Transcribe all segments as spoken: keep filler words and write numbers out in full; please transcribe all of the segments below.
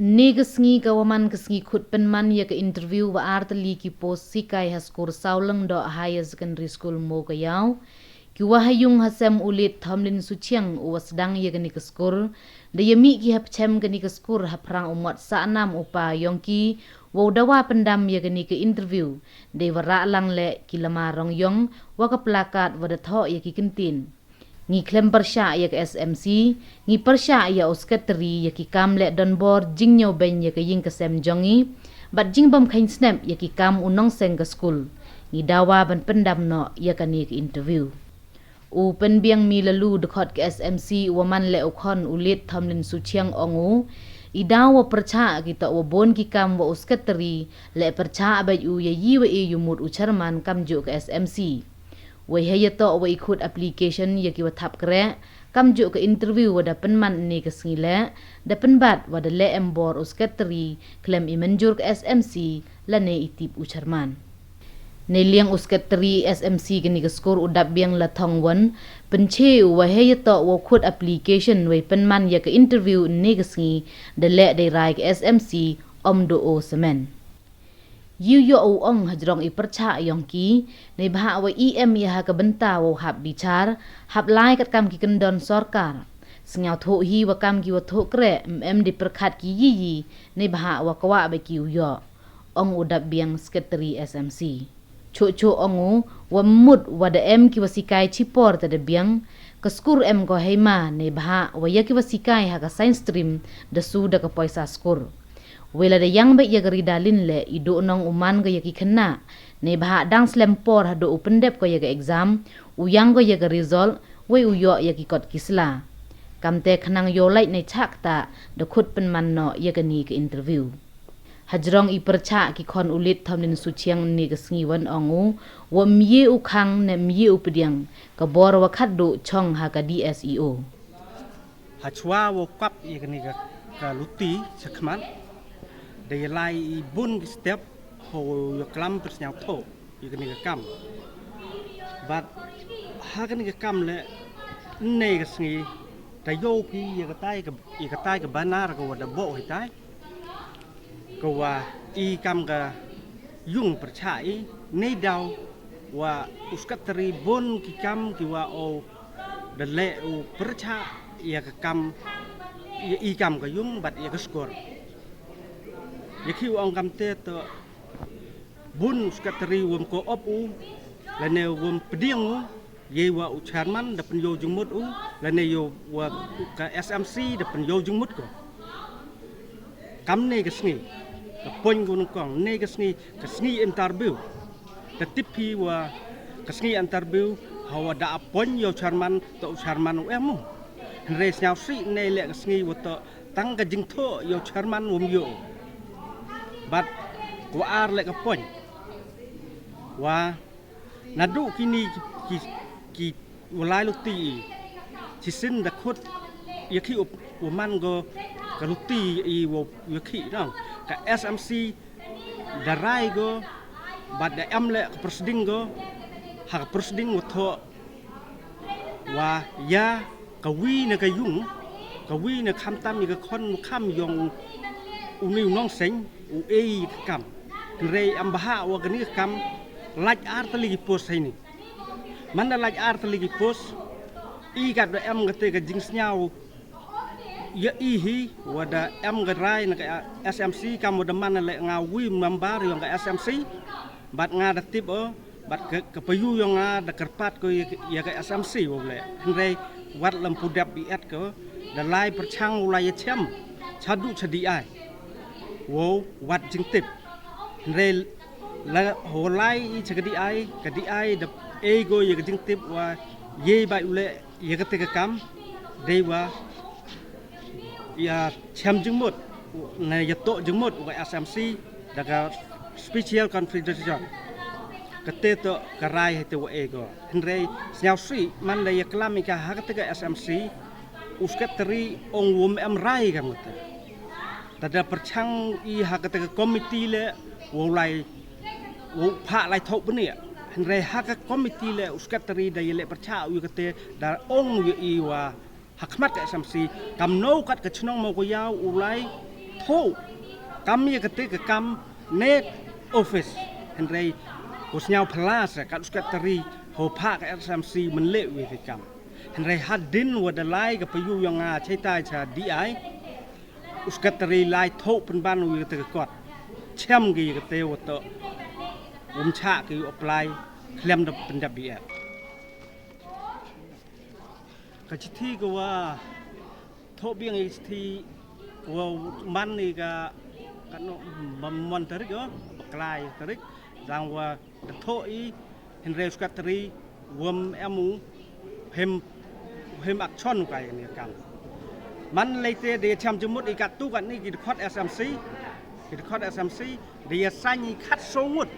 Ynne ka sngi ka wa man ka sngi khut pynman ya ka interview wa artylli ki post sikai ha skur Sawlyngdoh Higher Secondary School Mowkaiaw. Ki wa ha yung ha sem u Lit Thomlin Suchiang u wa sdang ya kani ka skur, da ya mih ki ha pchem kani ka skur ha phrang u mot sahnam u pa yong ki, wa u dawa pyndam ya kani ka interview, dei wa rah lang leh ki lama rong yong, wa ka placard wa da thoh ya ki kyntien. Ngi khlem pyrshah ya ka S M C, ngi pyrshah ya u secretary ya ki kam leh donbor jingñiaw beiñ ya ka ying ka sem jong ngi, bad jingbam kheiñ snep ya ki kam u nongseng ka skur. Ngi dawa ban pyndam noh ya kani ka interview. U pynbiang mi lalu dkhot ka S M C u wa man leh u khon u Lit Thomlin Suchiang ong u, i daw wa pyrshah ki toh wa bun ki kam wa u secretary leh pyrshah bad u ya i wa e yumut u chairman kamjooh ka S M C. Wei hei ya toh wa i khut application ya ki wa thap kreh, kamjooh ka interview wa da pynman ynne ka sngi leh, da pynbat wa da leh em bor u secretary khlem i mynjur ka S M C lane i tip u chairman. Neiliang u secretary S M C kani ka skur u Dapbiang Lathongwon, pynche u wa hei ya toh wa u khut application wei pynman ya ka interview ynne ka sngi, da leh dei rai ka S M C, om do o semen. Yow yoh u ong hajrong i pyrshah yong ki, neibhah wa i em ya ha ka bynta wa u hap bichar, hap lai kat kam ki kyndon sorkar. Sngewthuh hi wa kam ki wa thoh kreh, em em di pyrkhat ki yi yi, neibhah wa kwah ba ki u yoh, ong u Dapbiang secretary S M C. Chuh chuh ong u, wa mut wa da em ki wa sikai chipor ta da biang, ka skur em ko hei ma, neibhah wa ya ki wa sikai ha ka science stream, da su da ka poisa skur. Wei la da yang bad ya ka ri dalin leh i duh nong u man ka ya ki khynnah, neibhah dang slem por haduh u pyndep ko ya ka exam, u yang ko ya ka result, wei u yoh ya ki kot ki sla. Kamte khnang yow lait ne chak ta, da khut pynman noh ya kani ka interview. Hajrong i pyrshah ki khon u Lit Thomlin Suchiang ynne ka sngi wan ong u, wa mye u khang ne mye u pdiang, ka bor wa khatduh chong ha ka D S E O. Hachwa wa kwap ya kani ka, ka luti chakhmat, da ya lai i bun ki step, ho ya klam pyrsngewthuh ya kani ka kam. Bad ha kani ka kam leh, ynne ka sngi, da yoh phi ya katai ka, ya katai ka banner ka wa da boh hitai. Ka wa i kam ka yung pyrshah i, neidaw wa u secretary bun ki kam ki wa o da leh u pyrshah ya ka kam, ya i kam ka yung bad ya ka skur. Ya ki wa ong kamte toh bun u secretary wam ko op u, lane wam pdiang u, yei wa u chairman da pynyoh jingmut u, lane yow wa ka S M C da pynyoh jingmut ko. Kam ne ka sngi, ka point ko nyngkong, ne ka sngi, ka sngi interview. Da tip phi wa ka sngi interview, ha wa da appoint yow chairman, toh u chairman u em u. Hynrei sngewsih ne leh ka sngi wa toh tang ka jingthoh yow chairman wam yoh. Bad ka wa ar leh ka point. Wa naduh kini ki, ki, ki wa lai luti i. Chisien da khut ya ki u, wa man ko ka luti i wa ya ki nong. Ka S M C da rai ko, bad da em leh ka proceeding ko, ha ka proceeding wa thoh, wa ya ka wi na ka yung, ka wi na khamtam ya ka khon wa kham yong u, u ni u nongseng, u e ka kam. Hynrei em bha wa kani ka kam, lait ar tylli ki post heini. Man da lait ar tylli ki post, i kat da em kate ka jingsngew, ya i hi, wa da em ka rai na ka S M C, kam wa da man leh nga wi member yong ka S M C, bad nga da tip o, bad ka, ka payu yong nga da kyrpad ko ya, ya ka S M C wa leh. Hynrei wat lem pu dep i et ko, da lai pyrchang u lai ya chem, chadu chadi ai. Wow, wat jingtip. Hynrei la ho lai i cha ka D I, ka D I da e ko ya ka jingtip wa yei bai u leh ya kate ka kam, dei wa ya chem jingmut, na ya toh jingmut wa S M C, da ka special confederation. Kate toh ka rai hate wa e ko. Hynrei sngewsih man da ya klam i ka ha kate ka S M C, u secretary ong wam em rai ka mut. Tada pyrchang i ha kate ka committee leh, wow lai, wow phah lai thoh bniah. Hynrei ha ka committee leh, u secretary da ya leh pyrchah u ya kate, da ong ya i wa ha khmat ka S M C, kam no kat ka chnong Mowkaiaw u lai Kam ya kate ka kam ne office. Hynrei ko sñiaw phylla se kat u secretary ho pha ka S M C man le wi te kam. Hynrei hadin wa da lai ka payu yong nga chaitai cha D I, u secretary lai thoh pynban u ya kate ka kot. Chem ki ya kate wa toh um chah ki u apply khlem da pyndep biat. Ka chithi ka wa thoh biang i chithi wa man i ka, ka no, man tarik o, baklai tarik, dang wa da thoh i, hynrei u secretary wam em u, him, him action u kai ni kam. Man leite de cham jemut i katu kat ni ki dkhot S M C, ki dkhot S M C, de ya sani khat songut,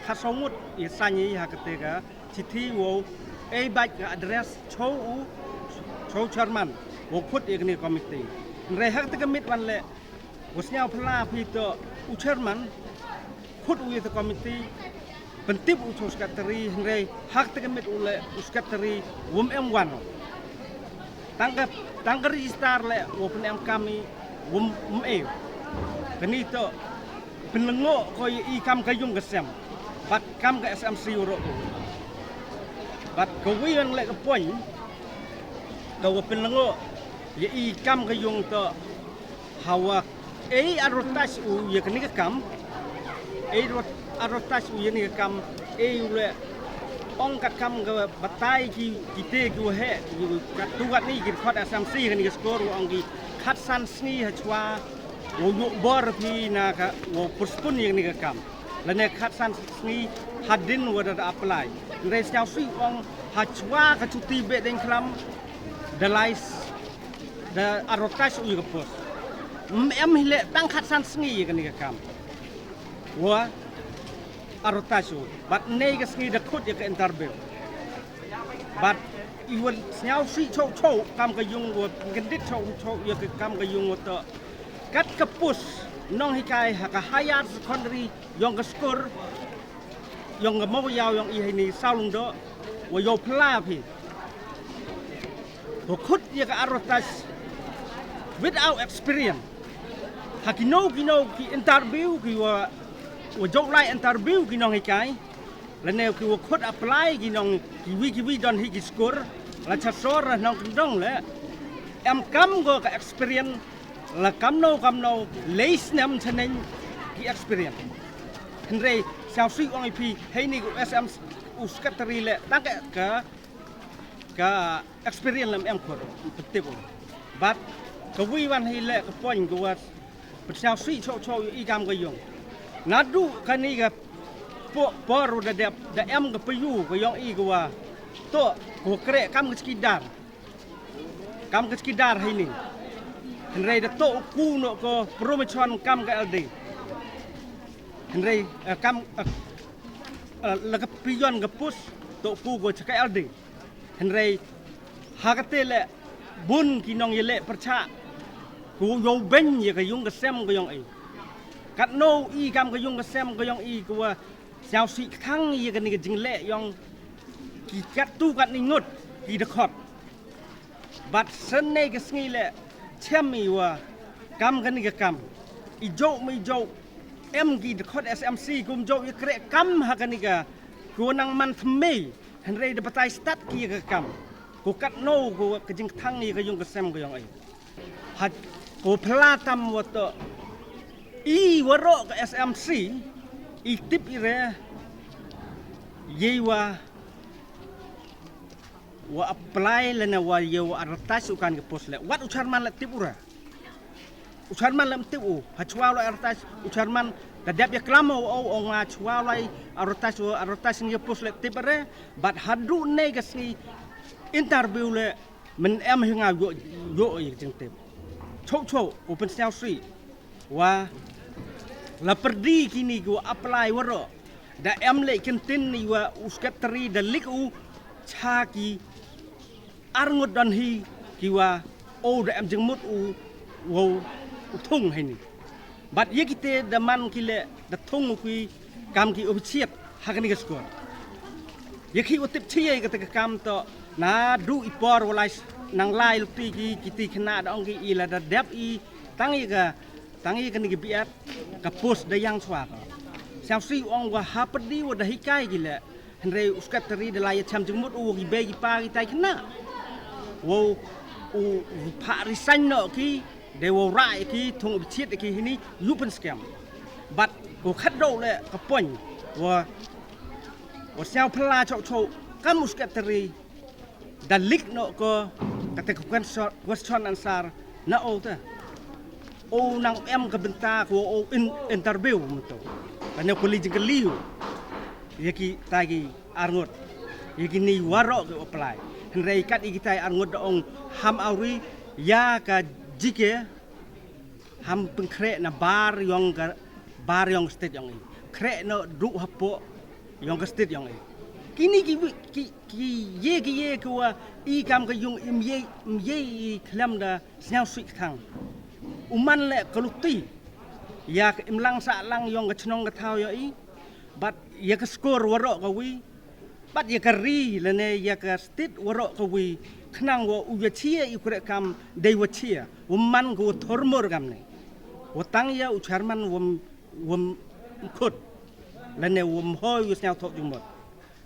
khat songut ya sani ha kate ka chithi wow, ei bait ka address cho u, cho chairman, wow khut ya kani committee. Hynrei ha kate ka mit wan le, wa sñiaw phylla phi toh u chairman, khut u ya te committee, pyntip u cho secretary, hynrei ha kate ka mit u le u secretary wam em wan o. Tang ka, tang ka register le wow pynem kam i wam, wam e. Kani toh pynlyngngoh ko ya i kam ka yung ka sem. Bad kam ka S M C u ro ko. Bad ka wi wan le ka point, ka wa pynlyngngoh ya i kam ka yung toh hawa ei advertise u ya kani ka kam, ei advertise u ya ni ka kam, ei u le ong kat kam ka batai ki, kite ki wa heh, ki katu kat ni ki dkhot S M C kani ka score wa ong ki khat san sngi ha chwa wow yoh bor phi na ka wow postpone ya kani ka kam. Lane khat san sngi hadin wa da, da apply. Hynrei sñiaw sui ong ha chwa ka chuti beh deng khlam da lai s-, da advertise u ya ka post. Em, em hi le tang khat san sngi ya kani ka kam wa advertise u. Bad nei ka sngi da khut ya ka interview. Bad i wa sñiaw sui cho cho kam ka yung wa kyndit cho cho ya ka kam ka yung wa toh kat ka post nonghikai ha ka higher secondary yong ka skur yong ka Mawkaiaw yong i heini Sawlyngdoh, wa yow phylla phi. Wa khut ya ka advertise without experience. Ha ki no, ki no, ki interview, ki wa, wa jooh lai interview, ki nonghikai. Lane ki wa khut apply, ki nong, ki wi, ki wi don hi ki skur. La cha sor, la nongkyndong le. Em kam ko ka experience, la kamno kamno, lei snem chaneng ki experience. Hynrei sñiaw sui ong i phi, heini ko S M, u secretary le, tang ka, ka, ka experience lam em khut, pyntip u. Bad ka wi wan hi le ka point ka wa pynsñiaw sui cho cho i kam ka yung. Naduh kani ka po-, por da dep, da em ka payu ka yong i ka wa toh ko kreh kam ka chkidar. Kam ka chkidar heini. Hynrei da toh u ku noh ko promotion kam ka L D. Hynrei, eh, kam, eh, eh, la ka pion ka post toh u ku ko cha ka L D. Hynrei ha kate le bun ki nongyaleh pyrchah ko yow beiñ ya ka yung ka sem ka yong i. Katno i kam ka yung ka sem ka yong i ka wa sñiaw sih kthang ya kani ka jingleh yong ki katu katni ngut ki dkhot. Bad sene ka sngi le chem i wa kam kani ka kam. I jooh ma i jooh, em ki dkhot S M C kum jooh ya kreh kam ha kani ka, ko nang man thymme, hynrei da batai stad ki ya ka kam. Ko katno ko ka jingkthang ya ka yung ka sem ka yong i. Ha, ko phylla tam wa toh i waroh ka S M C, i tip i re, yei wa wa apply lane wa yow advertise u kani ka post le. Wat u chairman le tip u re. U chairman le tip u. Ha chwa u lai advertise u chairman da dep ya klam u, u, u nga chwa u lai advertise u, advertise ni ka post le tip re. Bad haduh ne ka sngi interview le men em hi nga yoh, yoh i jingtip. Cho cho u pynsñiaw sui. Wa la pyrdi kini ki wa apply waroh. Da em le kyntin ni wa u secretary da lik u cha ki arngut don hi ki wa o da em jingmut u wow u thung heini. Bad ya kite da man ki le da thung u ki kam ki u chiat ha kani ka skur. Ya ki u tip chi ya kata ka kam toh naduh i por wa lai s-, nang lai luti ki, kiti khynnah da ong ki i la da dep i tang ya ka Tang i kani ki biat, ka post da yang chwa ka. Sñiawsih ong wa hapyrdi wa da hikai ki le. Hynrei u secretary da lai ya cham jingmut u ki bei ki pa ki tai khynnah. Wow, u, u pha resign noh ki, de wow rah ki, thung u bichit ki hini, yu pynskhem. But u khatdaw le ka point, wa, wa sñiaw phylla chok chok, kam u secretary, da leak noh ko, kate ka question, question answer, na o te. O nang em ka bynta ko o in, interview mo to. Lane ko li jingkylli u. Ya ki tai ki arngut. Ya ki ni waroh ki apply. Hynrei kat i ki tai arngut da ong ham awri ya ka G K ham pynkhreh na bar yong ka, bar yong state yong i. Khreh noh du hapoh yong ka state yong i. Kini ki wi-, ki, ki ye, ki ye ki wa i kam ka yung im ye, im ye i khlem da sñiawsih kthang. U man le ka luti. Ya ka imlang sahlang yong ka chnong ka thaw yong i. Bad ya ka score waroh ka wi. Bad ya ka ri lane ya ka state waroh ka wi. Khnang wa u ya chia i kure kam dei wa chia. Wa man ka wa thormor kam ne. Wa tang ya u chairman wa m-, wa m-, khut. Lane wa mhoi wa sñiaw thok jingmut.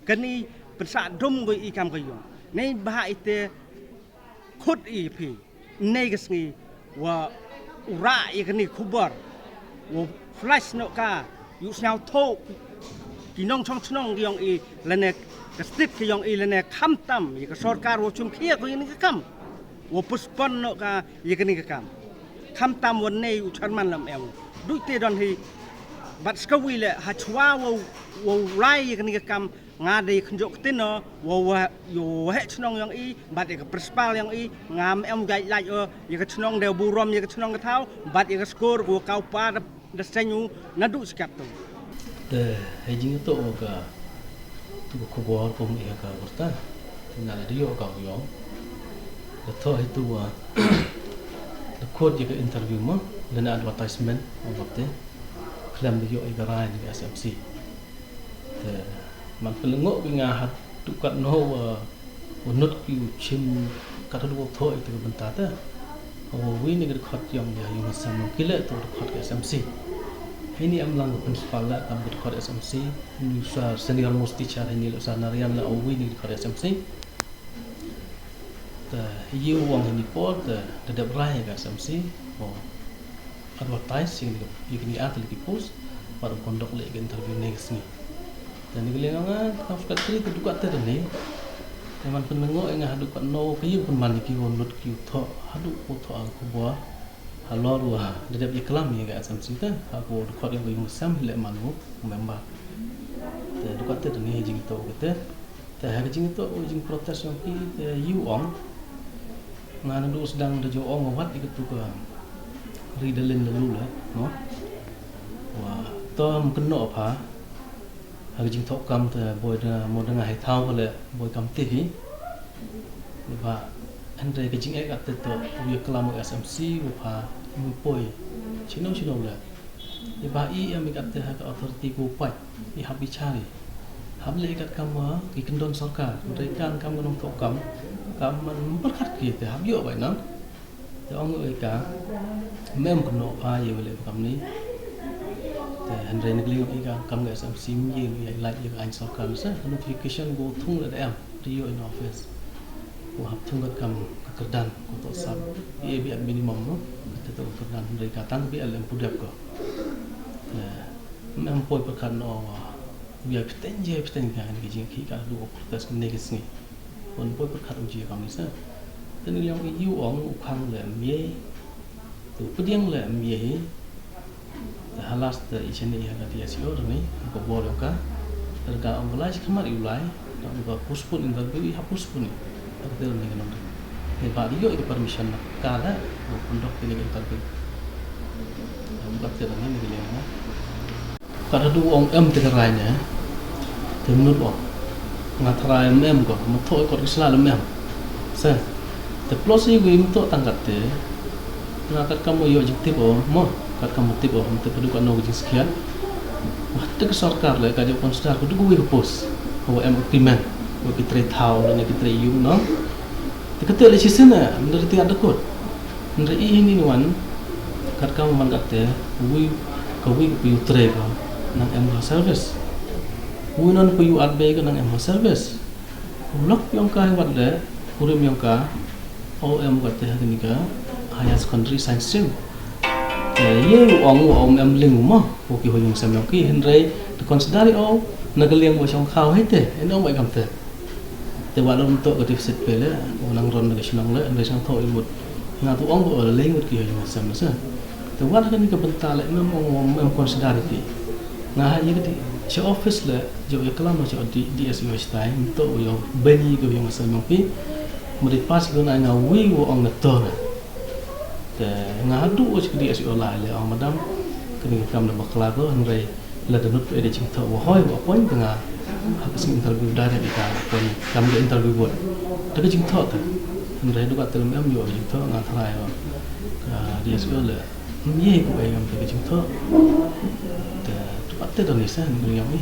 Kani pynsah dum ko i kam ka yung. Nei bha i te khut i phi. Nei ka sngi wa u rah ya kani khubor. Wa flash noh ka yu sñiaw thok ki nongchong chnong ki yong i lane ka state ki yong i lane khamtam ya ka sorkar wa chum khia ko ya kani ka kam. Wa postpone noh ka ya kani ka kam. Khamtam wa nei u chairman lam em. Duh te don hi bad skawi le ha chwa wa, wa u lai ya kani ka kam. Nga dei khynjok ktien o, wa, wa, yo, wa heh chnong yong i, bad ya ka principal yong i, nga em jai laj o, ya ka chnong dei burom, ya ka chnong ka thaw, bad ya ka score ko ka u pa da, da seng u, na du sikap tu. Te, hei jingtoh wa ka, tu ka khubor ko mi ha ka warta, nga la dio ka u yong. Da thoh hi tu wa, da khot ya ka interview mo, da na advertisement, mo bapte, khlem da yo i ka rai ni ka S M C. Te, man pynlyngngoh ki nga hat tu kat no wa, wa nut ki u chim kat hadu wa thoh i te ka bynta te. Wa wi ni ka dkhot yong ya yung sam ki le tu dkhot ka S M C. Hei ni am lang ka principal le tam ka dkhot S M C. Ni sa senior most teacher hei ni le sa Narayan le wa wi ni ka dkhot S M C. Te, hei u ong hei ni por te, da dep rai ka S M C. Wa advertise ya kini, ya kini ar tylli ki post, bad ym conduct le ka interview ne ka sngi. Te ni ka liang nga, ka secretary te du kat te ne. Te man pynlyngngoh i nga hadu kat no, ka yung pynman ki wa nut ki u thoh, hadu u thoh a khubor. Halor wa, da dep ya klam ya ka S M C te, ha ko dkhot yong ka yung sam le man u, member. Te du kat te ne, jingtoh ka te. Te ha ka jingtoh, u jingprotest yong ki, te yu ong. Nga na du sdang da jo ong wat i ka tu ka ri da lin da lu le, no? Wa, to ym kynnoh pha. Ha ka jingthoh kam te boi da, mo da nga hei thaw ka le, boi kam te hi. Ba, hynrei ka jingeh kat te to, u ya klam u S M C, u pha, u poi. Chino, chino le. I ba i em i kat te ha ka authority ko pat, i hap i chari. Hap le i kat kam wa, ki kyndon sorkar, hynrei kan kam ka nongthoh kam, kam man pyrkhat ki te hap yoh bai nang. Te ong i ka, mem kynnoh pha ye le kam ni. Te hynrei ni kling i ka, kam ka S M C ye, ye lait ye ka ain sorkar se, notification ko thung le da em, te yoh in office. Ko hap thung kat kam ka kyrdan, ko to sap, ye bi at minimum no, te to kyrdan hynrei ka tang bi at lem pudep ko. Te, mem poi pyrkhat no, ya pteng je, pteng ka, ni ki jingkhih ka du protest ne ki sngi. Wan poi pyrkhat u ji kam ni sa. Te ni yong i yu ong u khang le mye. Tu pdiang le mye hi. Te halas te i chene i ha ka T S C O ni, ko bor yong ka. Te ka ong lai chi khamat i u lai. Ka ong ka postpone interview i ha postpone i. Te ni ka nong. Te ba di yo i permission na ka da, ko conduct ni interview. Te ka te ni ni le na. Kat hadu ong em te ka rai ne, te mut ong. Nga tharai em em ko, mo thoh kot ki sla lem em. Se, te plus i wi mo thoh tang kat te. Nga kat kam mo yoh jingtip o, mo, kat kam mo tip o, mo tip hadu kat no jingskhiat. Wa te ka sorkar le, ka jo consider ko du ko wi ko post. Ko em agreement, ko ki trei thaw, ne ki trei yung, no? Te ka te le chi sene, mo da ti ada kot. Mo da i hini wan, Katkam man katte, wi, ka wi ka yu tre ka nang em ka service. Wi non ka yu ar bei ka nang em ka service. U lok yong ka hi wat le, u rim yong ka, o em katte ha kani ka higher secondary science stream. Te ye u ong u om em ling u mo, u ki hoi yung sem yong ki, hynrei te consider o na ka liang wa shong khaw hei te, en ong wa i kam te. Te wa lom to ka deficit pe le, u nang ron na ka shnong le, hynrei shong tho i mut. Nga tu ong ko le ling mut ki hoi yung sem le se. Te wat kani ka bynta le, em ong em consider ki. Nga ha ye ka di, cha office le, jo ya klam cha di, D S U H tai, to yo beni ko yung sem yong ki. Mari pas ko na nga wi wo ong na to na. Te nga hadu o chik di asi o lai le, o madam, kani ka kam da bakla ko, hynrei la da nut e da jingthoh wa hoi wa point te nga ha ka sing interview direct i ka point kam da interview bot. Da ka jingthoh te. Hynrei du ka te lem em yo jingthoh nga tharai o. Ka di asi o le. Ye ko e ngam te ka jingthoh. Te tu pat te da ni sa ni ngam ni.